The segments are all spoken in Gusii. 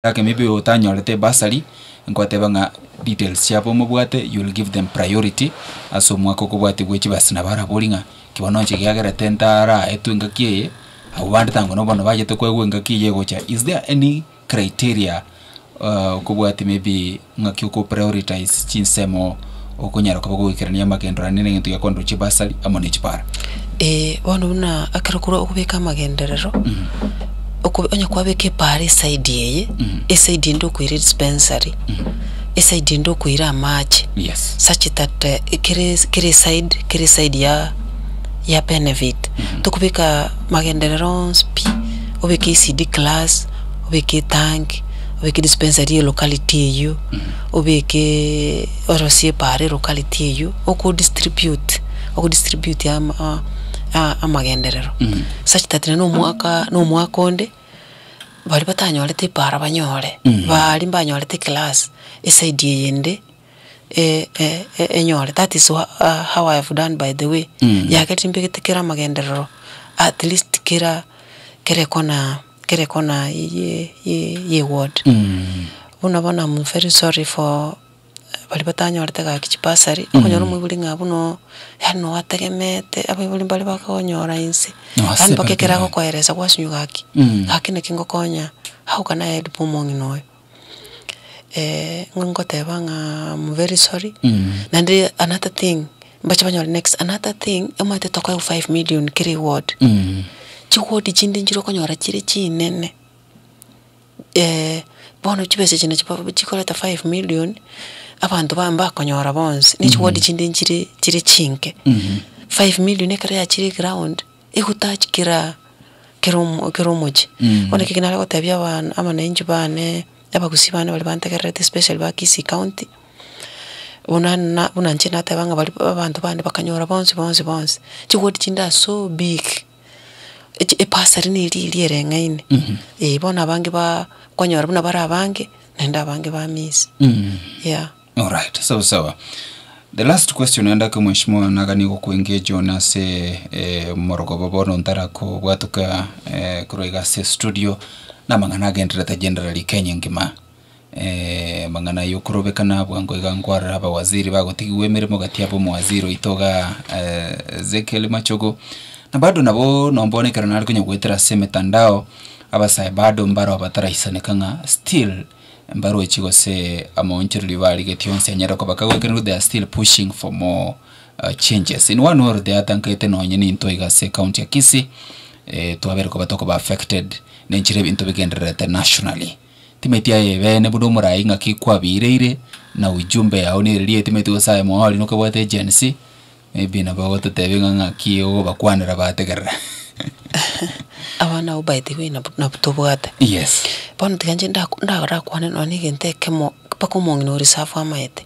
Gaki maybe otanyorete ebursary, nkwateba ng'a details chiabo omobwate you will give them priority ase omwaka okobwatia bwe chibasi nabo arabori ng'a ki bono inche giagerete ntaraetwe engaki eye, abwo bande tango na bono bachete koegwa engaki eye egocha. Is there any criteria okobwatia maybe ng'aki oko prioritize chinsemo okonyara koba goikerania amagenderero naende na egento giakoenderwa chibursary amo ne chipara? Eeh, bono buna ekero korwa okobeka amagenderero, okobe onye kwabeka epaara eside eye, eside ende okoira edispensary, eside ende okoira amache, Yes. such that kere kera eside kera eside ya ya benefit. Tokobeka magenderero onsi pi, obeke ECD class, obeke etank, obeke edispensary ya elocality eywo, obekeeee orosie epaara elocality eywo, oko distribute. Oko distribute ama amagenderero such that nonye na omwaka na omwaka onde, baria batanyorete epaara banyore, baria mbanyorete eclass, eside eye ende enyore. That is how I have done by the way, yagerire mbegete kera amagenderero at least kera kera ekona kera ekona ye ye eward. Buna bono am very sorry for baria batanyorete gaki chibasari, okonyora omoibori ng'a buna oo yaani noategemeete, abaibori mbare bakonyora inse, Noase yaani mpaka ekero bare. agokoeresa gwasinywa gaki, gaki naki ngokonya, how can I help omong'ina oyo? Ng'o ngoteba ng'a am very sorry, naende another thing, mbache banyore next, another thing, omanyete tokoegwa 5 million kera eward, chiward chinde nchire okonyora chire chinene. Bono chibesa echi nachio chikoreta 5 million, abanto ba mbakonyora bonsi, ne chiward chinde nchire chire chinke. 5 million ekero yachire eground, egotouch kera kera omo kera omochie. Bono ekio nare gotebia abana abananchi bane, abagusii bane baria bantegererete especially ba Kisii county, buna na buna inche nateba ng'a baria abanto bande bakanyora bonsi bonsi bonsi, chiward chinde are so big. Echi ebasari neri eria ereng'aine, eh, bono abange ba okonyora buna bare abange, naende abange ba miss, yeah. Alright, sawa sawa. The last question naende ake mheshimiwa naganie gokoengage one ase eh, omorogoba bono ntarakobwatoka eh, korwa iga ase studio, na amang'ana agendererete generally Kenya engima. Eh, amang'ana aya okorobekana bwango iga nkwarora abawaziri bagotigigwa emeremo gati abo omowaziri oito igaa eh, Ezekiel Machogu, na bado nabo nombone ekero nare konya goetera ase emetandao, abasae bado mbaro bataraisaneka ng'a still mbarochi gose amaonchorerio barigetie onsi anyare koba kagoekeranigwa they are still pushing for more changes. In one way or the other nkaete nonye nintwe iga ase ecounty ya Kisii, twabere koba tokoba affected na enchera ebinto bigendererete nationally. Timeti aye ebeene buna omoraai ng'aki kwabiireire, na ujumbe yao nere riria timeti gose aye moori nokobwate agency, maybe nabo ogototebia ng'a ng'aki ogobakwanera bategerera. Abana abwo by the way nabo nabo tobwate. Yes. Bono tiga inche ndako ndarakwane nonye na egento ekemo mpaka omong'ina o reserve amaete.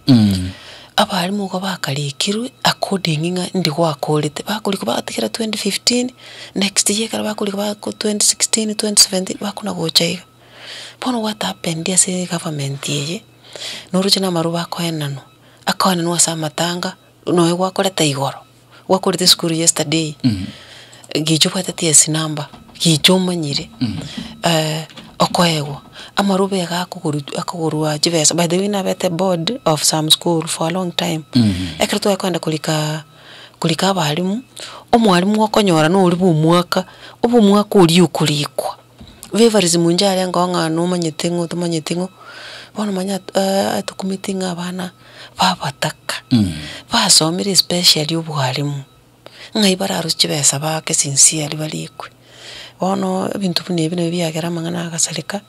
Abalimu igo bakarikirwe according ng'a ndi gwakorete, bakorikwa batigera 2015, next year ekero bakorikwa bako 2016, 2017 bakona gocha iga. Bono what happened ase egovernment eye, noroche na amarube akoenanwa, akoenanwa ase amatanga, nonya gwakorete igoro, gwakorete esukuru yesterday, gicha obwate TSC number, gicha omanyire, okoegwa, amarube iga akogorwa akogorwa chibesa, by the way nabete board of some school for a long time, ekero tware kogenda korika korika abalimu, omwalimu okonyora noria bwa omwaka, obo omwaka oria okorikwa. Favouritism inche arenge oo ng'a nomanyete ng'o otamanyeti ng'o, bono manya atokumeti ng'a abana babataka, basomire especially obwalimu, ng'ai bararusie chibesa baake sincerely barikwe. Bono ebinto buna ebi nabio biagera amang'ana agasareka,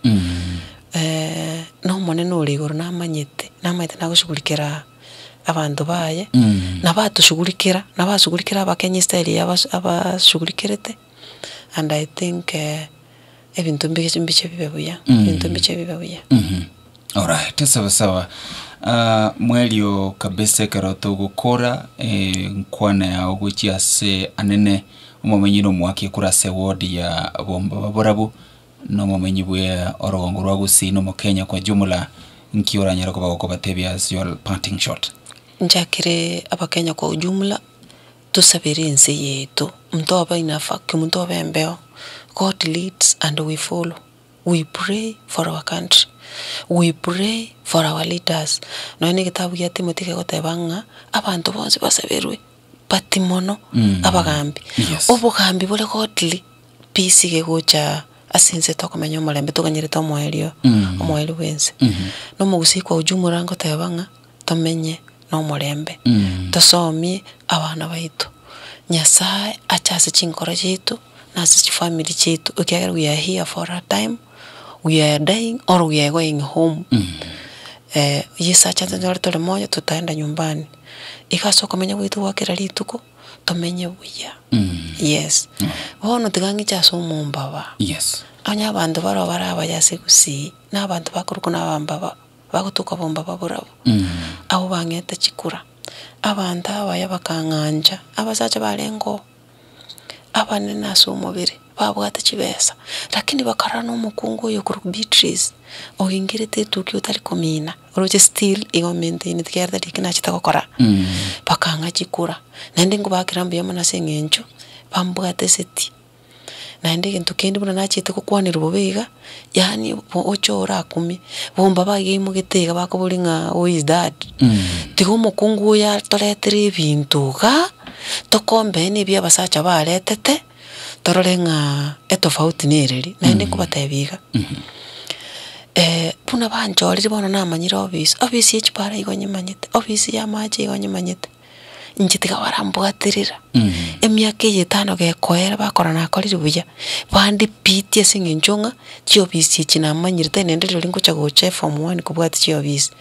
na omonene ore igoro namanyete, namanyete nagoshughulikera abanto baye, nabatoshughulikera, nabashugulikera abakenya estyle eye abas abashughulikerete. And I think ebinto mbiche mbiche bibe buya, ebinto mbiche bibe buya. Alright, sawa sawa. Ah, mwerio kabisa ekero togokora nkwana yao gochia ase anene omomenyi na omoaki korwa ase ward ya Bombaba Borabu, na omomenyi bwe orogongo rwa Gusii na omokenya kwa jumla, nki oranyare koba gokobatebia as your parting shot? Nchakere abakenya kwa ujumla. Tosabere ense yaito, ntobe in a vacuum, ntobe embeo, God leads and we follow, we pray for our country. We pray for our leaders, nonye na egetabu gia Timothy kegoteba ng'a abanto bonsi basaberwe but mono abagambi. Yes. Obogambi bore godly, peace iga egocha ase ense tokomenya omorembe toganyerete omoerio, omoerio bwa ense. Na omogusii kwa ujumla ngoteba ng'a tomenye na omorembe, tosomie abana baito, Nyasaye ache ase chinkoro chiaito, na ase chifamiri chiaito, ekiagera we are here for a time, we are dying or we are going home. Yeso ache atonyore tore moyo tutaenda nyumbani. Iga ase okomenya gwaito gwa kera rituko, tomenye buya, yes. Bono tiga ng'iche ase omombaba, Yes. onye abanto baroo bare abaya ase gusii, na abanto bakorokwa na abambaba, bagotuka bombaba borabwo, abwo bang'ete chikura, abanto abaya bakang'ancha, abasacha barenge oo, abanene ase omobere, babwate chibesa, lakini bakarora na omokungu oyo okorokwa Beatrice, oingerete etuki otari komina, oroche still igo omaintaineti ekiagera tari eki nachete gokora, bakang'a chikura. Naende nkobakera mbuya mono ase eng'encho, bambwate eseti. Naende egento kende buna nachete gokwanerwa bobe iga, yaani bo oche orakumie, bomba bageimogete iga bakoboria ng'a who is that? Tiga omokungu oyo atoretere ebinto igaa, tokombee na ebia abasacha baretete, torore ng'a etofauti nereri. Naende nkobatebia iga, buna banchorire bono namanyire office, office ya echibara igo nyemanyete, office ya amache igo nyemanyete. Inche tiga barambwaterera, emiaka eye etano gekoera bakora nakorire buya, bandipitie ase eng'encho ng'a chiofisi echi namanyire tari naende rirorio ngocha gocha eform one kobwatia chiofisi.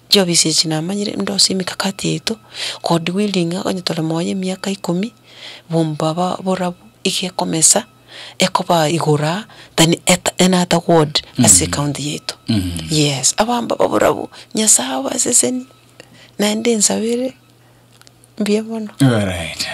Chiofisi echi namanyire ndosie emikakati yaito, God willing onye tore moyo emiaka ikomi, bombaba borabu iga ekomesa, ekoba igoro aa than eta another ward ase ecounty yaito, yes. Abambaba borabu, Nyasaye abasesenie. Naende nsabere mbuya mono. Alright.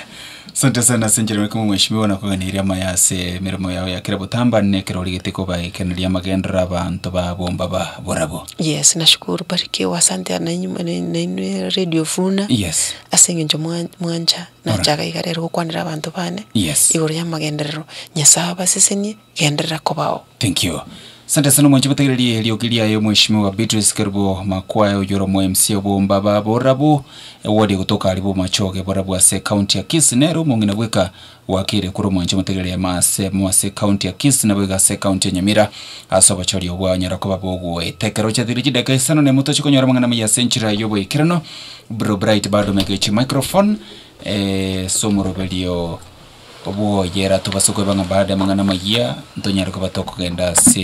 Asante sana ase enchera ime mheshimiwa nakoganeria amaya ase emeremo yao ya kera botamba na ekero origete kobaekeneria amagenderero abanto ba bomba ba borabwo. Yes, nashukuru barikiwa asante nainyu nainwe Radio Funa Yes. ase eng'encho mwa mwancha nachaga iga rero gokwanera abanto bane Yes. igoro ya amagenderero. Nyasaye abasesenie, genderera kobao. Thank you. Asante sana omwanchi botegererie eriogi riaye omweshimiwa Beatrice Kerubo Makwaya oyio ore omo MC obomba ba Borabu eward egotoka aria Bomachoge Borabu ase ecounty ya Kisii nere omong'ina bweka gwakeire korwa omwanchi omotegererie amase mo ase ecounty ya Kisii naboigo ase ecounty ya Nyamira ase obochori obwo bwanyara koba bogoeta ekero chiatire chidakika isano na emo toche konyora amang'ana amaya ase enchera y'oboikeranu Bro Bright bado megechi microphone ase omoroberio Oboyera tobase koeba ng'a baada y'amang'ana amayia ntonyare koba tokogenda ase.